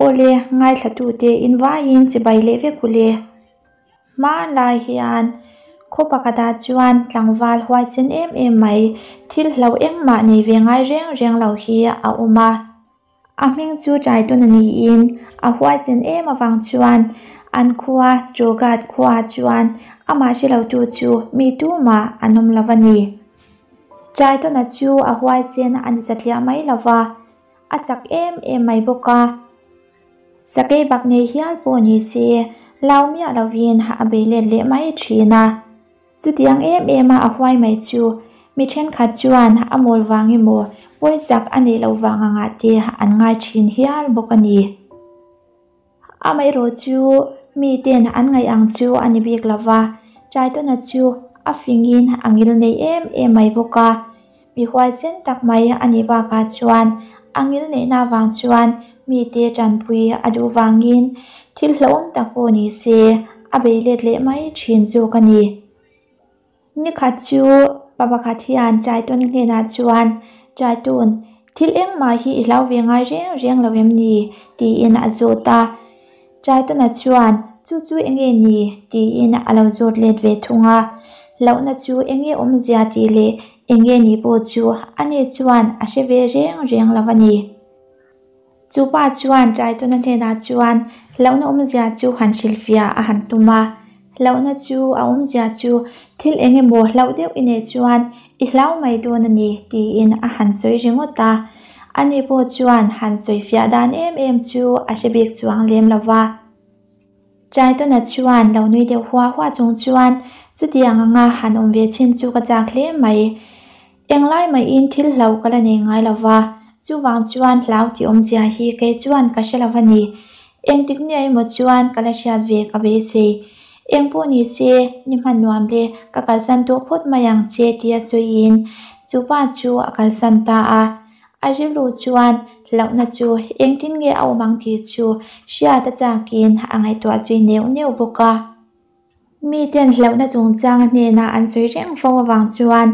Awle, ngaithlatute invaiin chibai leh vek u le. Hmanlai hian khaw pakhatah chuan tlangval huaisen em em mai, thil hlo engmah nei ve ngai reng reng lo hi a awm a. A hming chu Taitun a niin a huaisen em avang chuan an khua Strogad khuaah chuan amah hre lotu chu mi tumah an awm lo a ni. Taituna chu a huaisen a ni satliah mai lo va, a chak em em mai bawk a. Sakei bak nei hial pawh ni se, lau miah lovin a bei let leh mai thin a. Chutiang em em a a huai mai chu mi thenkhat chuan a mawl vang emaw pawisak a neih loh vang angah te an ngai thin hial bawk a ni. Amaherawh chu miten an ngaih ang chu a ni bik lo va, Taitawna chu a fingin a ngil nei em em mai bawk a. Mi huaisen tak mai a nih bakah chuan a ngil neihna avang chuan mite tanpui a duh vangin thil hlauhawm tak pawh ni se a bei let leh mai thin zawk a ni. Nikhat chu pa pakhat hian Taitun hnenah chuan, Taitun, thil engmah hi i hlau ve ngai reng reng lo em ni? tiin a zawt a. Taituna chuan, Chu chu enge ni? tiin a lo zawt let ve thung a. Hlauhna chu enge awmzia tih leh enge ni pawh chu ani chuan a hre ve reng reng lo a ni. Chu pa chuan Taituna hnenah chuan hlauhna awmzia chu han hrilhfiah a han tum a. Hlauhna chu a awmzia chu thil eng emaw hlauh deuh i neih chuan i hlau mai dawn a ni tiin a han sawi ringawt a. Ani pawh chuan han sawifiah dan em em chu a hre bik chuang lem lo va. Chaitawna chuan lo nui deuh hua hua chung chuan chutiang anga han awm ve chin chu ka chak hle mai. Englai maiin thil hlo ka la nei ngai lo va, chuvang chuan hlau tih awmzia hi kei chuan ka hre lo va ni. Engtik nia emaw chuan ka la hriat ve ka beisei. Eng pawh ni se, ni hman nuam le, ka kalsan tawh phawt mai ang che tia sawiin chu pa chu a kalsan ta a. A rilru chuan hlauhna chu engtin nge a awm ang tih chu hriat a chakin a ngaihtuah zui neuh neuh bawk a. Miten hlauhna chungchang a hnenah an sawi reng fo avang chuan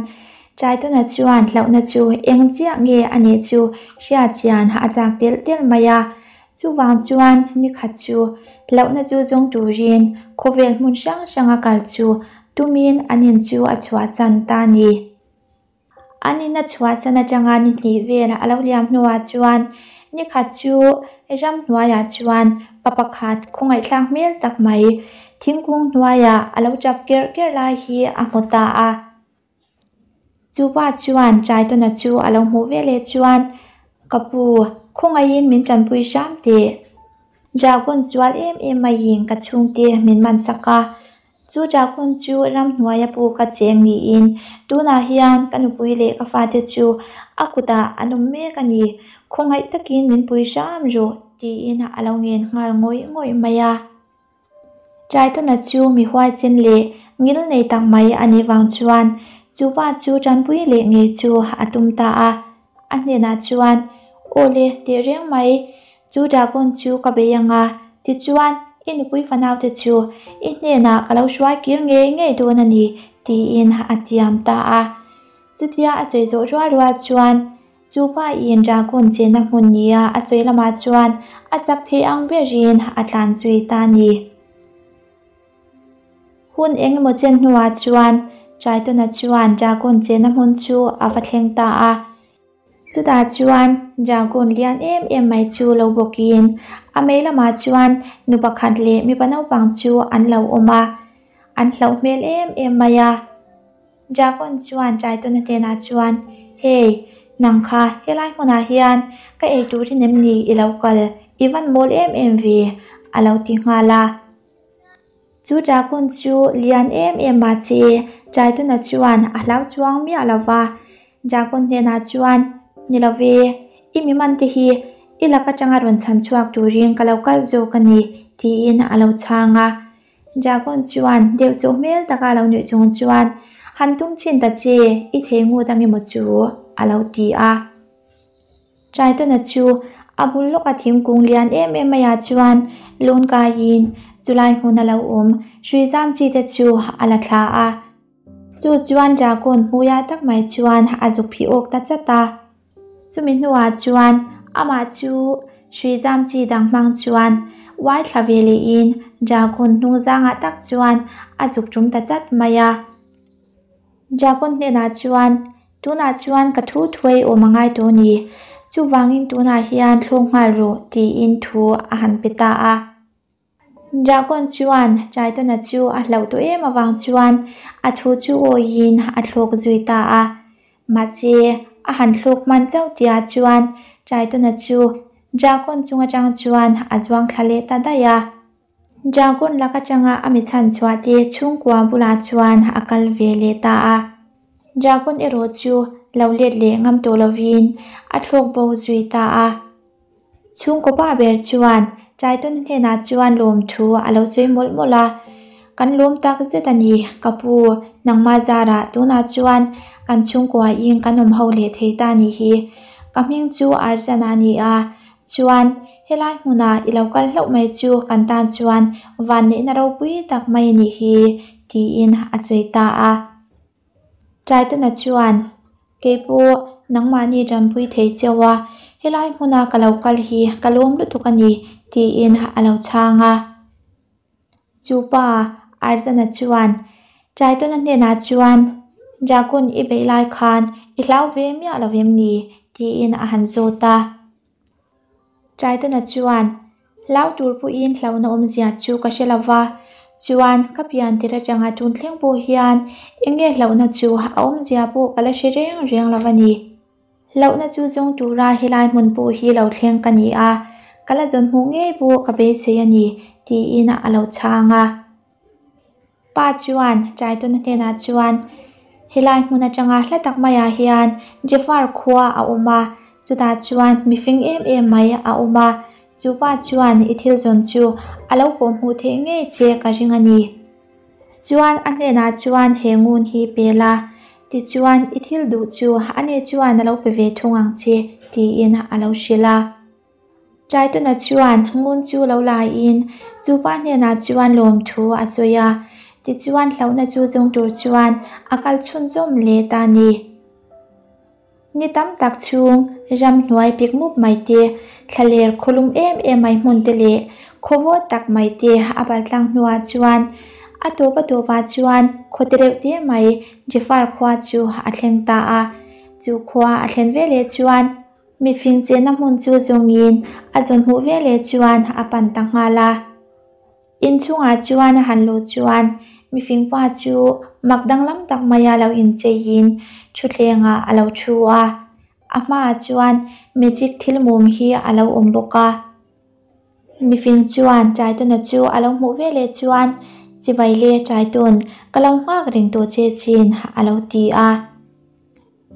Taituna chuan hlauhna chu eng chiah nge a nih chu hriat chian a chak telh telh mai a. Chuvang chuan nikhat chu hlauhna chu zawng turin khawvel hmun hrang hranga kal chu tumin an in chu a chhuahsan ta a ni. An in a chhuahsan atanga ni hnih vel a lo liam hnuah chuan nikhat chu ramhnuaiah chuan pa pakhat khawngaihthlak hmel tak mai thingkung hnuaiah a lo tap kerh kerh lai hi a hmu ta a. Chu pa chuan Taitawna chu a lo hmuh veleh chuan, Ka pu, khawngaihin min tanpui hram teh. Dragon sual em em maiin ka chhungte min man sak a, chu dragon chu ramhnuaia pu ka cheng niin tunah hian ka nupui leh ka fate chu a kutah an awm mek a ni, khawngaih takin min pui hram rawh tiin a lo ngen nghal ngawih ngawih mai a. Taitana chu mi huaisen leh ngil nei tak mai a nih vang chuan chu pa chu tanpui leh ngei chu a tum ta a. A hnenah chuan, Aw le, teh reng mai, chu dragon chu ka bei ang a, tichuan i nupui fanaute chu i hnenah ka lo hruai kir ngei ngei dawn a ni, tiin a tiam ta a. Chutia a sawi zawh rual rual chuan Chu pa in dragon chenna hmun nia a sawi lamah chuan a chak thei ang berin a tlan zui ta a ni. Hun eng emaw chen hnuah chuan Triton-a chuan dragon chenna hmun chu a va thleng ta a. Chutah chuan dragon lian em em mai chu lo bawkin a mei lamah chuan nu pakhat leh mipa naupang chu an lo awm a, an hlauh hmel em em mai a. Dragon chuan Triton-a hnenah chuan, Hey, nang kha helai hmunah hian ka ei turin em ni i lo kal? I van mawl em em ve, a lo ti nghal a. Chu Dragon chu lian em em mahse Triton-a chuan a hlau chuang miah lo va. Dragon hnenah chuan, Ni lo ve, i mi man te hi i lak atanga rawn chhan chhuak turin ka lo kal zawk a ni, tiin a lo chhang a. Dragon chuan deuh chu hmel taka lo nuih chung chuan, Han tum chhin ta che, i thei ngut ang emaw chu? a lo ti a. Triton-a chu a bul lawka thingkung lian em em maiah chuan lawn kaiin chulai hmun a lo awm hrui zam chi te chu a la thla a. Chu chuan Dragon hmuiah tak mai chuan a zuk phih awk ta chat a. Chumi hnuah chuan amah chu Hrui zam chi dang hmang chuan uai thla ve lehin Dragon hnung zangah tak chuan a zuk tum ta chat mai a. Dragon hnenah chuan, Tunah chuan ka thu thuai awm a ngai tawh a ni. Chuvangin tunah hian thlawk nghal rawh tiin thu a han pe ta a. Dragon chuan Triton-a chu a hlauh tawh em avang chuan a thu chu awiin a thlawk zui ta a. Mahse, a han thlawk hman chauh tihah chuan Triton-a chu Dragon chung atang chuan a zuang thla leh ta daih a. Dragon lak atanga a mi chhan chhuah te chhungkua bulah chuan a kal ve leh ta a. Dragon erawh chu lo let leh ngam tawh lovin a thlawk bo zui ta a. Chhungkaw pa ber chuan Triton hnenah chuan lawmthu a lo sawi mawlh mawlh a, Kan lawm tak zet a ni, ka pu, nangmah zarah tunah chuan kan chhungkuain kan awm ho leh thei ta nih hi. Ka hming chu Arjana a ni a, chuan helai hmunah i lo kal hlauh mai chu kan tan chuan vanneihna ropui tak mai a nih hi, tiin a sawi ta a. Taitana chuan, Kei pawh nangmahni tanpui thei cheu a, helai hmuna ka lo kal hi ka lawm lutuk a ni, tiin a lo chhang a. Chu pa Arzana chuan Taitana hnenah chuan, Dragon i beih lai khan i hlau ve miah lo em ni? tiin a han zawt a. Taitana chuan, Hlau tur pawhin hlauhna awmzia chu ka hre lo va, chuan ka pian tir atanga tun thleng pawh hian eng nge hlauhna chu a awmzia pawh ka la hre reng reng lo a ni. Hlauhna chu zawng tura helai hmun pawh hi lo thleng ka ni a, ka la zawn hmuh ngei pawh ka beisei a ni, tiin a lo chhang a. Pa chuan Taituna hnenah chuan, Helai hmun atanga hla tak maiah hian Jafar khua a awm a, chutah chuan mifing em em mai a awm a, chu pa chuan i thil zawn chu a lo pawh hmuh theih ngei che ka ring a ni. Chuan a hnenah chuan he ngun hi pe la, tichuan i thil duh chu ani chuan a lo pe ve thung ang che, tiin a lo hrilh a. Taituna chuan ngun chu lo laiin chu pa hnenah chuan lawmthu a sawi a, tichuan hlauhna chu zawng tur chuan a kal chhunzawm leh ta a ni. Ni tam tak chhung ramhnuai pik mup mai te, thlaler khawlum em em mai hmun te leh khawvawt tak mai te a paltlang hnuah chuan a tawp a tawpah chuan khaw te reuh te mai Jafar khua chu a thleng ta a, chu khua a thlen veleh chuan Mifing chenna hmun chu zawngin a zawn hmuh veleh chuan a pan ta nghal a. Inchhungah chuan a han luh chuan mifing pa chu mak danglam tak maia lo incheiin thutthlengah a lo thu a. A hmaah chuan magic thil mum hi a lo awm bawk a. Mifing chuan Taituna chu a lo hmuh veleh chuan, Chibai le Taitun, ka lo nghak reng tawh che chin, a lo ti a.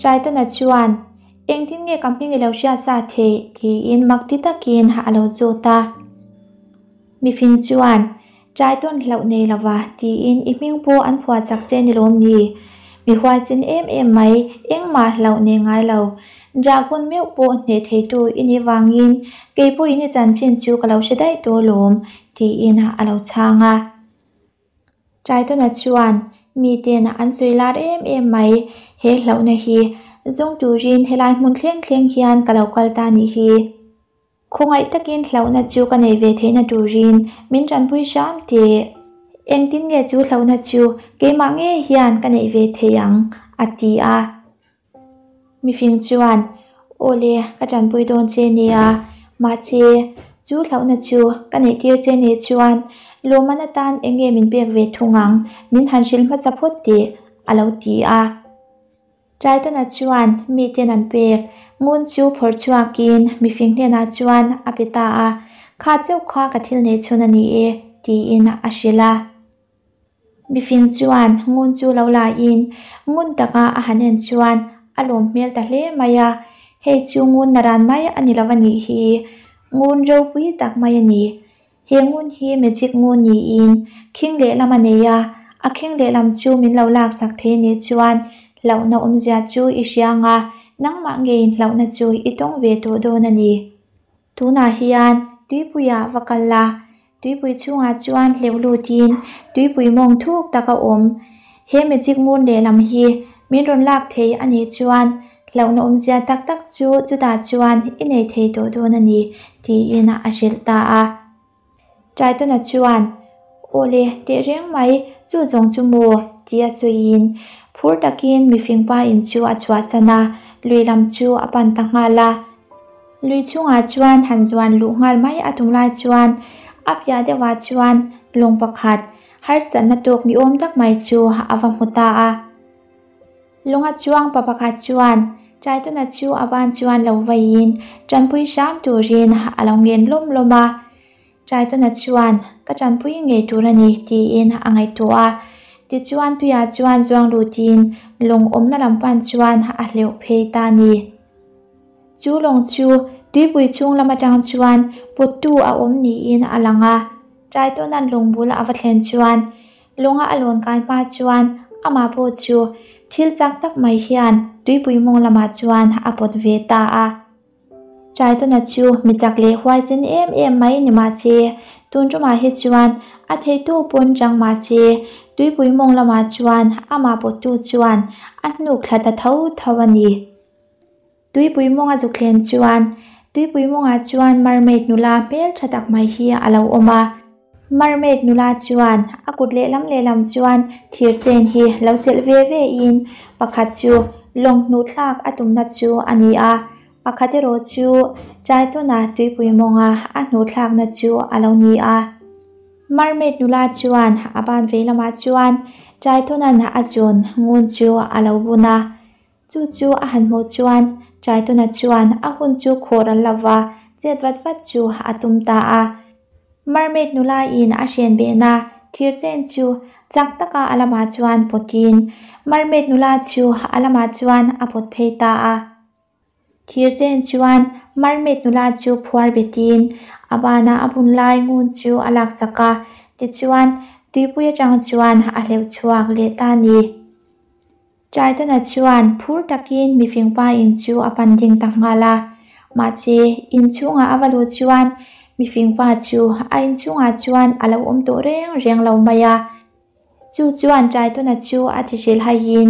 Taitana chuan, Engtin nge ka hming i lo hriat sa theih? tiin mak ti takin a lo zawt a. Mifing chuan, Taiton hlauh nei lova tiin i hming pawh an phuah chak che ni lawm ni? Mi huaisin em em mai, engmah hlauh nei ngai lo. Dragon meuh pawh hneh theitu i nih vangin kei pawhin i chanchin chu ka lo hre daih tawh lawm, tiin a lo chhang a. Taitona chuan, Miten an sawi lar em em mai, he hlauhna hi zawng turin helai hmun thleng thleng hian ka lo kal ta nih hi. Khawngaih takin hlauhna chu ka nei ve theihna turin min tanpui hram teh. Engtin nge chu hlauhna chu keimah ngei hian ka neih ve thei ang? a ti a. Mifing chuan, Aw le, ka tanpui dawn che nia, mahse, chu hlauhna chu ka neihtir che nih chuan lawmman atan eng nge min pek ve thung ang, min han hrilh hmasa phawt teh, a lo ti a. Taitana chuan miten an pek ngun chu phawrh chhuakin mifing hnenah chuan a pe ta a, Kha chauh kha ka thil neih chhun a ni e, tiin a hrilh a. Mifing chuan ngun chu lo laiin ngun taka a han en chuan a lawm hmel ta hle mai a, Hei chu ngun naran mai a ni lo a nih hi, ngun ropui tak mai a ni. He ngun hi magic ngun niin khing lehlam a nei a, a khing lehlam chu min lo laksak thei nih chuan hlauhna awmzia chu i hria ang a, nangmah ngeiin hlauhna chu i tawng ve tawh dawn a ni. Tunah hian tuipuiah va kal la, tuipui chhungah chuan hleuh lutin tuipui mawng thuk tak a awm. He magic ngun lehlam hi min rawn lak thei a nih chuan Hlauhna awmzia tak tak chu chutah chuan i nei thei tawh dawn a ni, tiin a hrilh ta a. Taitana chuan, Aw le, tehreng mai, chu zawng chu maw? tia sawiin phur takin mifingpa in chu a chhuahsan a, lui lam chu a pan ta nghal a. Lui chungah chuan han zuan luh nghal mai a tum lai chuan a piah deuhah chuan lawng pakhat harsatna tawk ni awm tak mai chu a va hmu ta a. Lawnga chuang pa pakhat chuan Taituna chu a ban chuan lo veiin tanpui hram turin a lo ngen lawm lawm a. Taituna chuan ka tanpui ngei tur a ni tiin a ngaihtuah a. Tichuan tuiah chuan zuang lutin lawng awmna lam pan chuan a hleuh phei ta a ni. Chu lawng chu tuipui chhung lam atang chuan pawttu a awm niin a lang a. Taituna'n lawng bul a va thlen chuan Lawnga a lawn kai hma chuan amah pawh chu thil chak tak mai hian tuipui mawng lamah chuan a pawt ve ta a. Taituna chu mi chak leh huaisen em em mai ni mah se, tun tumah hi chuan a theitu pawn chang mah se, tuipui mawng lamah chuan amah pawttu chuan a hnuk thla ta tho tho a ni. Tuipui mawnga zuk thlen chuan tuipui mawngah chuan mermaid nula hmel tha tak mai hi a lo awm a. Mermaid nula chuan a kut lehlam lehlam chuan thir chain hi lo chelh ve ve in pakhat chu lawng hnuh thlak a tumna chu a ni a, pakhat erawh chu Triton-a tuipui mawnga a hnuh thlakna chu a lo ni a. Mermaid nula chuan a ban vei lamah chuan Triton-a'n a zun ngun chu a lo bun a. Chu chu a han hmuh chuan Taituna chuan a hun chu khawr an lo va, chet vat vat chu a tum ta a. Mermaid nula in a hren behna thir chen chu chak taka a lamah chuan pawtin Mermaid nula chu a lamah chuan a pawt phei ta a. Thir chen chuan Mermaid nula chu phuar betin a banah a bun lai ngun chu a laksak a, tichuan tuipui atang chuan a hleuh chhuak leh ta a ni. Taitana chuan phur takin mifingpa in chu a pan ding ta nghal a. Mahse, inchhungah a va luh chuan mifingpa chu a inchhungah chuan a lo awm tawh reng reng lo mai a. Chu chuan Taitana chu a ti hrilh haiin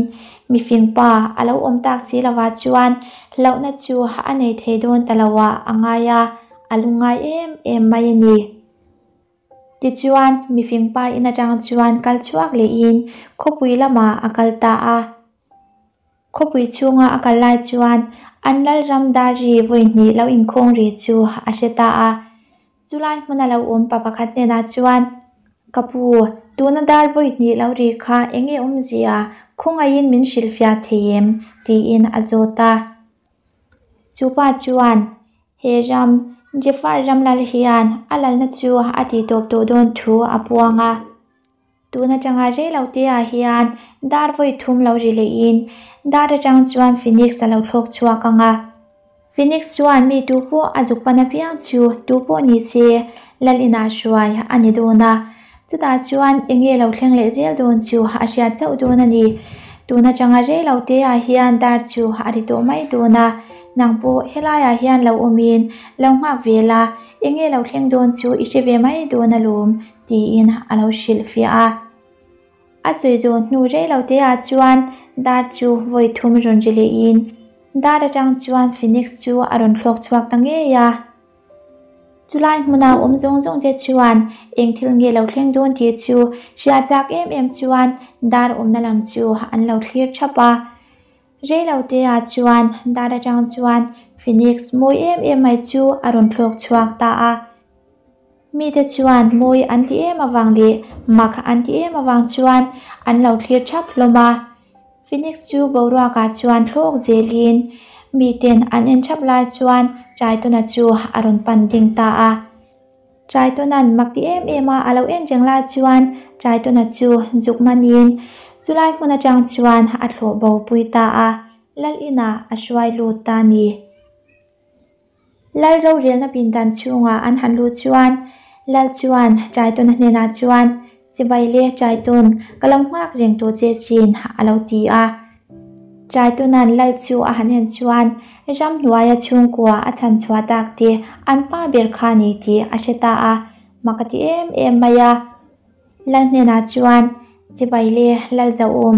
mifingpa a lo awm tak si lovah chuan hlauhna chu a nei thei dawn ta lo ah a ngai a, a lungngai em em mai a ni. Tichuan, mifing pa in atang chuan kal chhuak lehin khawpui lamah a kal ta a. Khawpui chhunga a kal lai chuan an lalram dar ri vawi hnih lo inkhawng ri chu a hre ta a. Chulai hmuna lo awm pa pakhat hnenah chuan, Ka pu, tuna dar vawi hnih lo ri kha eng nge awmzia, khawngaihin min hrilhfiah thei em? tiin a zawt a. Chu pa chuan, He ram, Jefar ram lal hian a lalna chu a tih tawp tawh dawn thu a puang a. Tun atanga rei lo te ah hian dar vawi thum lo ri lehin dar atang chuan Phoenix a lo thlawk chhuak ang a. Phoenix chuan mi tu pawh a zuk pan apiang chu tu pawh ni se lal inah hruai a ni dawn a. Chutah chuan eng nge lo thleng leh zel dawn chu a hriat chauh dawn a ni. Tun atanga rei lo te ah hian dar chu a ri tawh mai dawn a, nang pawh helaiah hian lo awmin lo nghak ve la, eng nge lo thleng dawn chu i hre ve mai dawn alawm tiin a lo hrilh fiah a. A sawi zawh hnu rei lo te ah chuan dar chu vawi thum rawn ri lehin dar atang chuan Phoenix chu a rawn thlawk chhuak ta ngei a. Chulai hmuna awm zawng zawng te chuan eng thil nge lo thleng dawn tih chu hria chak em em chuan dar awmna lam chu an lo thlir thap a. Rei lo te ah chuan dar atang chuan Phoenix mawi em em mai chu a rawn thlawk chhuak ta a. Mite chuan mawi an ti em avang leh mak an ti em avang chuan an lo thlir thap hlawm a. Phoenix chu boruakah chuan thlawk zelin miten an en thap lai chuan Triton-a chu a rawn pan ding ta a. Triton-a'n mak ti em em a a lo en reng lai chuan Triton-a chu zuk manin chulai hmun atang chuan a thlawh bo pui ta a, lal inah a hruai lut ta a ni. Lal rorelna pindan chhungah an han lut chuan Lal chuan Taituna hnenah chuan, Chibai le Taitun, ka lo nghak reng tawh che chin, a lo ti a. Taituna'n Lal chu a han en chuan ramhnuaia chhungkua a chhan chhuah tak te an pa ber kha ni tih a hre ta a, mak a ti em em mai a. Lal hnenah chuan, Chibai le, Lal Zauhawm,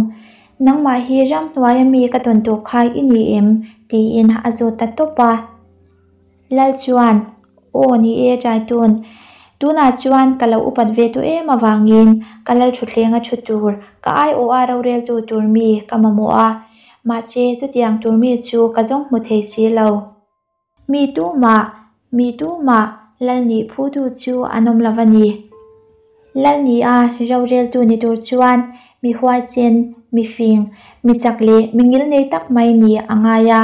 nangmah hi ramhnuaia mi ka tawn tawh kha i ni em? Tiin a zawt ta tawp a. Lal chuan, Aw ni e Taitun, tunah chuan ka lo upat ve tawh em avangin ka lal thuthlenga thu tur, ka aiawha roreltu tur mi ka mamawh a, mahse chutiang tur mi chu ka zawng hmu thei si lo. Mi tumah, mi tumah lal nih phutu chu an awm lo a ni. Lal nia roreltu ni tur chuan mi huaisen, mi fing, mi chak leh mi ngilnei tak mai nih a ngai a.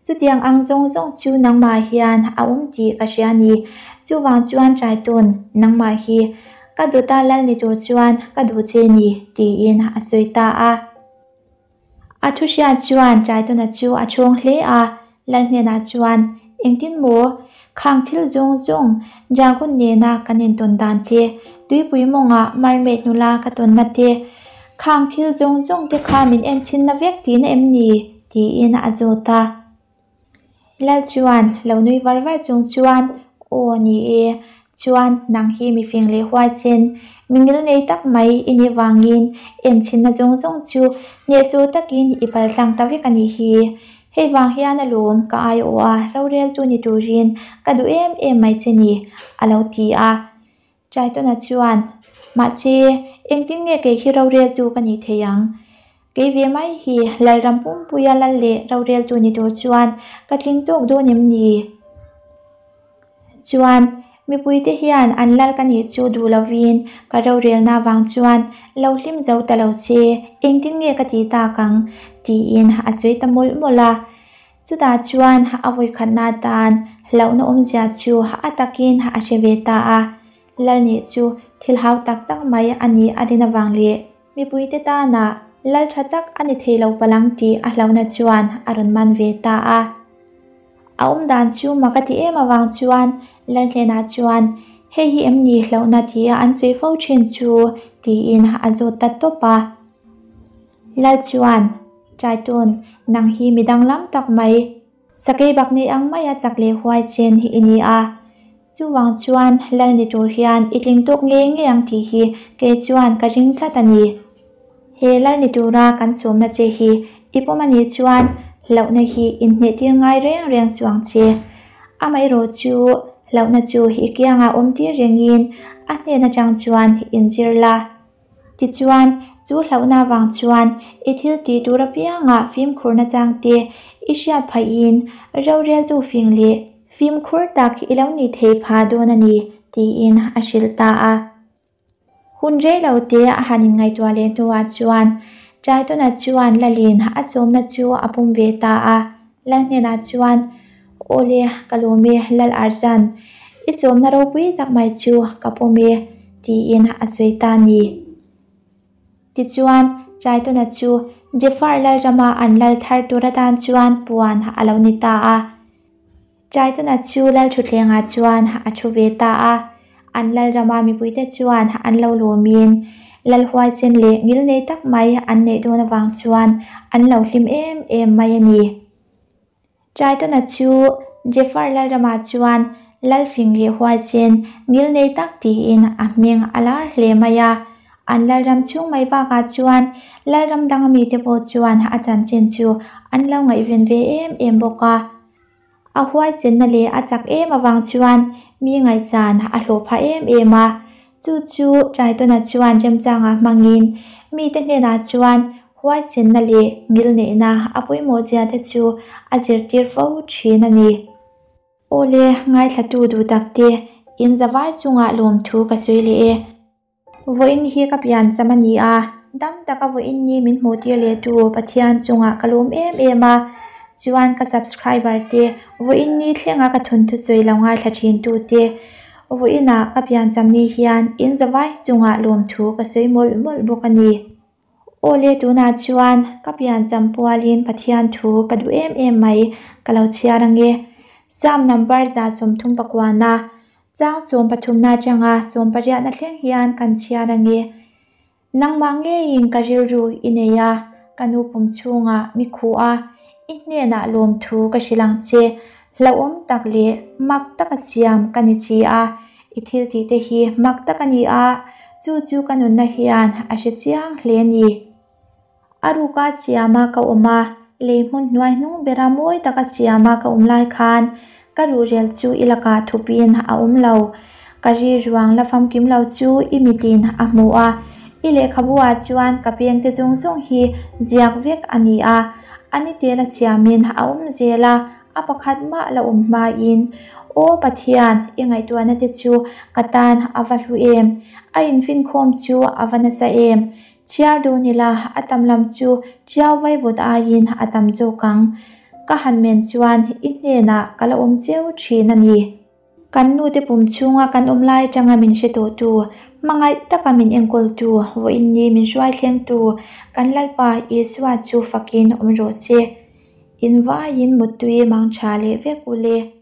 Chutiang ang zawng zawng chu nangmah hian a awm tih ka hria a ni. Chuvang chuan Taitun, nangmah hi ka dawta lal ni tur chuan ka duh che ni, tiin a sawi ta a. A thu hriat chuan Taituna chu a chhawng hle a, Lal hnenah chuan, Engtin maw? Khang thil zawng zawng Dragon nena kan intawn dan te, tuipui mawngah mermaid nula ka tawnna te, khang thil zawng zawng te kha min enchhinna vek tihna em ni? tiin a zawt a. Lal chuan lo nui var var chung chuan, Aw ni e, chuan nang hi mifing leh huaisen, mi ngilnei tak mai i nih vangin enchhinna zawng zawng chu hnehsawh takin i paltlang ta vek a nih hi. Hei vang hian alawm ka aiawh a, roreltu ni turin ka duh em em mai che ni, a lo ti a. Chaitona chuan, Mahse, engtin nge kei hi roreltu ka nih thei ang? Kei ve mai hi Lalram pumpuia lal leh roreltu ni tur chuan ka tling tawk dawn em ni? Chuan, mipuite hian an lal ka nih chu duh lovin ka rorelna vang chuan lo hlim zo ta lo se, engtin nge ka tih tak ang? tiin a sawi ta mawlh mawlh a. Chutah chuan a vawikhatna atan hlauhna awmzia chu a takin a hre ve ta a, lal nih chu thil hau tak tak mai a nih a rin avang leh mipuite tana lal tha tak a ni thei lo palang tih a hlauhna chuan a rawn man ve ta a. A awmdan chu mak a ti em avang chuan lal hnenah chuan hei hi em ni hlauhna tia an sawi fo thin chu tiin a zawt ta tawp a. Lal chuan, Taitun, nang hi mi danglam tak mai, sakei bak nei ang maia chak leh huaisen hi i ni a. Chuvang chuan lal ni tur hian i tling tawk ngei ngei ang tih hi kei chuan ka ring tlat a ni. He lal ni tura kan sawmna che hi i pawm a nih chuan hlauhna hi inhnehtir ngai reng reng suh ang che. Amaherawh chu hlauhna chu i kiangah awm tir rengin a hnen atang chuan inzir la. Tichuan, chu hlauhna avang chuan i thil tih tur apiangah fimkhurna changte i hriat phahin roreltu fing leh fimkhur tak i lo nih theih phah dawn a ni, tiin a hrilh ta a. Hun rei lo te a han inngaihtuah leh hnuah chuan Taitona chuan Lalin a sawmna chu a pum ve ta a. Lal hnenah chuan, Awle, ka lawm e, Lal Arzan, i sawmna ropui tak mai chu ka pawm e, tiin a sawi ta a ni. Tichuan, Chaitona chu Jefar Lalrama an lal thar tur atan chuan puan a lo ni ta a. Chaitona chu lal thutthlengah chuan a thu ve ta a. An lalrama mipuite chuan an lo lawmin lal huaisen leh ngilnei tak mai an neih dawn avang chuan an lo hlim em em mai a ni. Chaitona chu Jefar lalramah chuan lal fing leh huaisen ngilnei tak tiin a hming a lar hle mai a. An lalram chhung mai bakah chuan lalram danga mite pawh chuan a chanchin chu an lo ngaihven ve em em bawk a. A huaisenna leh a chak em avang chuan mi ngaihsan a hlawh phah em em a. Chu chu Taitona chuan remchangah hmangin mite hnenah chuan huaisenna leh ngilneihna a pawimawhzia te chu a zirtir fo thin a ni. Awle, ngaithlatu duh takte, in zavai chungah lawmthu ka sawi leh e. Vawiin hi ka pian cham a ni a, dam taka vawiin ni min hmuh tir leh tu Pathian chungah ka lawm em em a, chuan ka subscriber te vawiin ni thlenga ka thun thusawi lo ngaithla thin tu te vawiinah ka pian cham ni hian in zavai chungah lawmthu ka sawi mawlh mawlh bawk a ni. Awle tunah chuan ka pian cham pualin Pathian thu ka duh em em mai ka lo chhiar ange. Psalm number 139 Chang sawmpathumna atanga sawmpariatna thleng hian kan chhiar ange. Nangmah ngeiin ka rilru i nei a, ka nu pum chhungah mi khuh a, i hnenah lawmthu ka hrilh ang che. Hlauhawm tak leh mak taka siam ka ni chi a, i thil tih te hi mak tak a ni a, chu chu ka nunna hian a hre chiang hle a ni. A ruka siama ka awm a, Lei hmun hnuai hnung bera mawi taka siama ka awm lai khan ka ruhrel chu i lakah thupin a awm lo. Ka ri ruang la famkim lo chu i mitin a hmu a, i lehkhabu ah chuan ka pengte zawng zawng hi ziak vek a ni a, a ni tela siamin a awm zel a, a pakhat mah la awm hmain, Aw Pathian, i ngaihtuahna te chu ka tan a va hlu em! A infinkhawm chu a va nasa em! Chhiar dawn ila, a tam lam chu Tiau vaivut aiin a tam zawk ang. Ka han men chuan i hnenah ka la awm cheu thin a ni. Kan nute pum chhunga kan awm lai atanga min hre tawhtu, hmangaih taka min enkawltu, vawiin ni min hruai thlengtu kan Lalpa Isua chu fakin awm rawh se. In vaiin muttui mang tha leh vek u le.